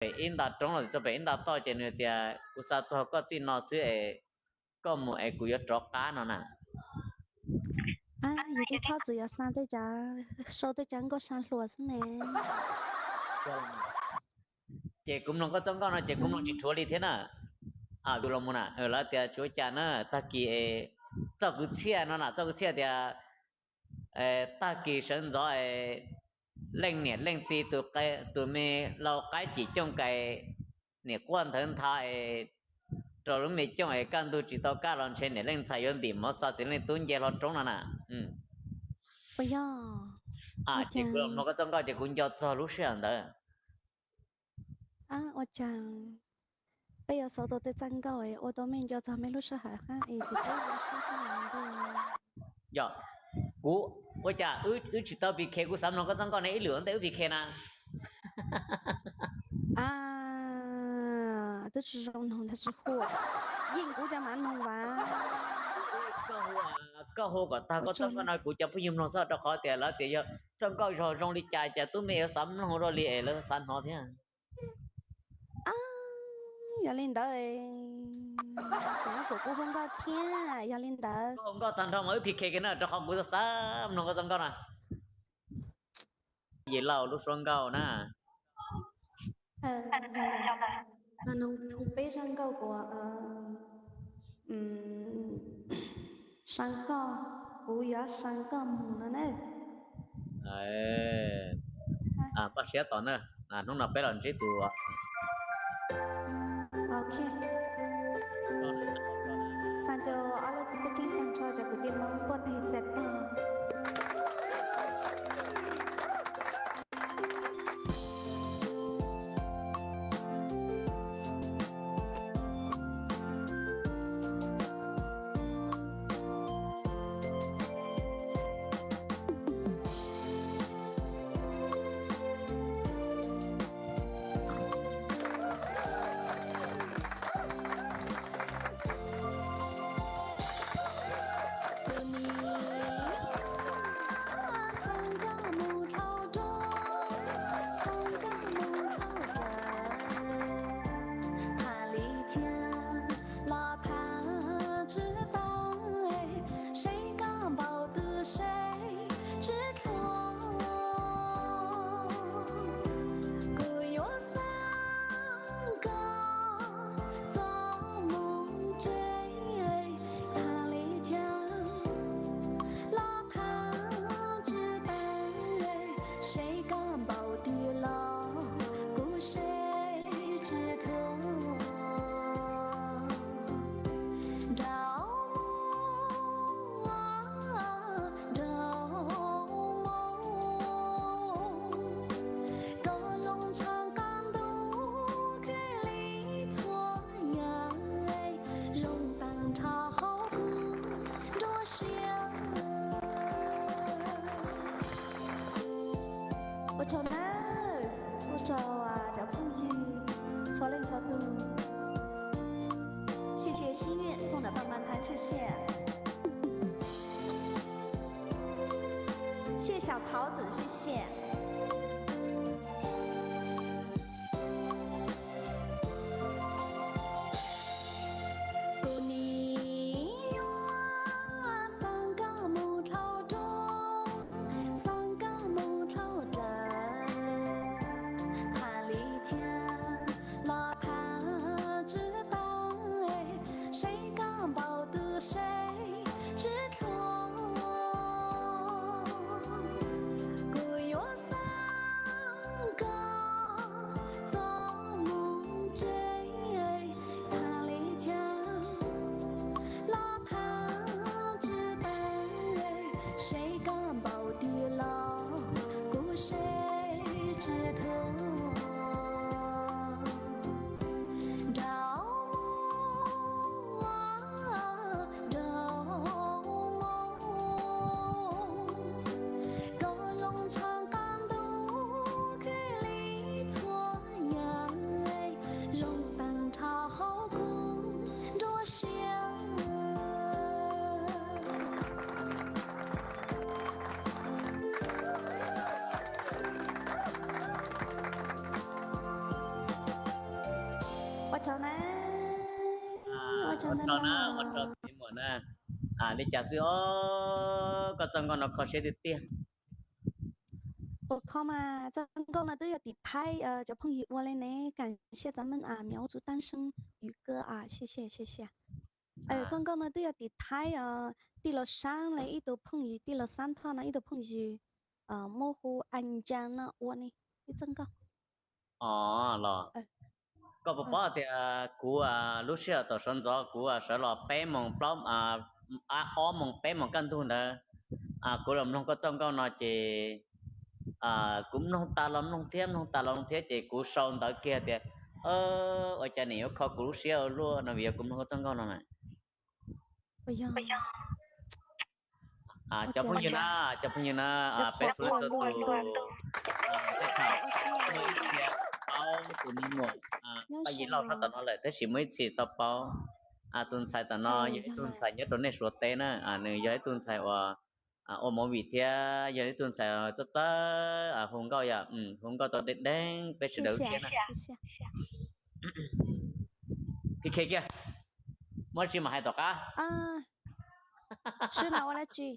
pem ib nta roob los txog pem ib nta toj ces nws tias kuv xa txog koj txij no xwb es koj mus es kuv yuav rov qab no na. Yus twb txhob txwm yog xa tej, sau tej tsav nkauj sab hluas xwb ne. Ces kuv mloog koj txoj nkauj no ces kuv mloog tsis dhuav li thiab na. Yus los mus na, lawv tias tsuav cas na, tag kis es txoj kwv txhiaj no na, txoj kwv txhiaj tias tag kis sawv ntxov es leej niam leej txiv tus me lau qaib cim cooj kais niam quaj nthawv ntha es rau lub me cooj es kaj ntug tsis tau kaj los ntshe niam leej ntxhais yuav ntim mov xa txiv leej tub nce hlo roob no na. Ces kuv los mloog koj txoj nkauj ces kuv nco txog lub sij hawm ntawd. Ua cas peb yuav xav tau tej txoj nkauj ua tau mej nco txog mej lub sij hawm hab es ces peb zoo sab hab ntej. Yog, kuv ua cas wb tsis tau P K, kuv xav mloog koj txoj nkauj ne ib lwm ua ntej wb P K na. Twb tsis zoo noog ntag tsis hu, yeej kuv cov mam noog vas. Koj hu kom tag koj txoj nkauj no kuv cov phooj ywg mloog xwb rau qhov tias lawv tias yog txoj nkauj zog zoo li cas cas tub me yuav xav mloog dua li es lawv xav hnov thiab. Yog li ntawd, txawm yog kuv kuj hu nkauj thiab, yog li ntawd. Hu nkauj tag nrho mas wb P K kiag na rau qhov kuv xav mloog koj txoj nkauj na. Yim Lauj lub suab nkauj na. Peb zaj nkauj kuv sa koj, kuv yuav sa koj mus no na. Paj siab tos na, hnub no peb los ntsib tus. Xa rau ob lub txiv peb tseeb tag nrho cov kwv tij Hmoob npuaj teg txais tog. Ua tsaug nawb, ua tsaug cov phooj ywg txhua leej txhua tus. 谢谢心愿送的棒棒糖，谢谢。谢谢小桃子，谢谢。Ua tsaug na, ua tsaug na, ua tsaug txiv muam na. Li cas xwb os, koj txoj nkauj no kho siab tiag tiag. Ua kho mas txoj nkauj no twb yog tim Thaib cov phooj ywg ua li ne, 感谢咱们苗族单身宇哥啊，谢谢谢谢。 Txoj nkauj no twb yog tim Thaib os, tij laug Xab li ib tug phooj ywg, tij laug Xab Thoj no ib tug phooj ywg muab hu a ncas no ua ne ib txoj nkauj. Os los, koj puas paub tias kuv lub sij hawm thaum sawv ntxov kuv sawv los peb moos plaub, ob moos peb moos kaj ntug ntawd, kuv los mloog koj txoj nkauj no ces kuv mloog tas los mloog thiab, mloog tas los mloog thiab ces kuv sau ntawv kiag tias ua cas niam yuav kho kuv lub siab ua luaj no vim yog kuv mloog koj txoj nkauj no na. Cov phooj ywg na, cov phooj ywg na, peb txhua leej txhua tus, tej thaum muaj ib txhia paub tus me nyuam Paj Yim Lauj sab tom no lawm tab sis muaj ib txhia tsis tau paub. Tus ntxhais tom no yog ib tug ntxhais nyob rau nej Suav teb na, nws yog ib tug ntxhais uas ua movie thiab yog ib tug ntxhais txawj txawj hu nkauj, yog hu nkauj tau deej deeg peb sawv daws lub siab na. P K kiag, muaj tsi mam hais tom qab. Sib na ua dab tsi?